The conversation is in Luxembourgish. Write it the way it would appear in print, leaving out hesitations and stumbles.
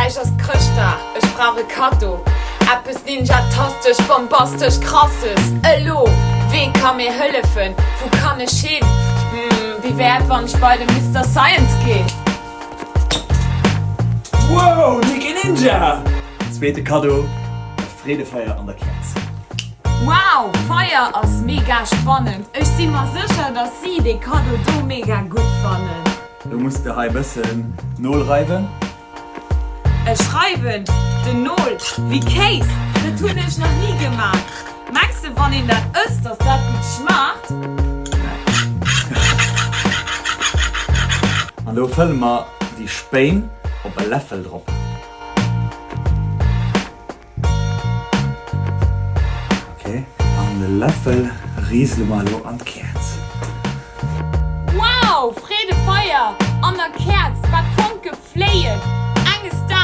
Gläich ass Chrëschtdag, ech brauch e Kaddo. Eppes Ninja-tastesch, bombastesch Krasses. Elo! Wee ka mir hëllefen? Wou kann ech hin? Hm, wéi wär et wann ech bei de Mister Science ginn? Wow, Niki Ninja! Zweete Kaddo, e Freedefeier an der Käerz. Wow, Feier ass mega spannend. Ech si mer sécher, dass si dee Kaddo do mega gutt fannen. Lo muss de hei bëssen Nol reiwen. Ech reiwen den Nol wéi Kéis, dat hunn ech nach ni gemaach. Mengs de wann een dat ësst, dass dat gutt schmaacht? An do fëlle mer déi Spéin op e Läffel drop. Ok, an de Läffel risele mer elo an d'Käerz. Wow, Freedefeier an der Käerz, wat d'Fonke fléien! Enges Daags.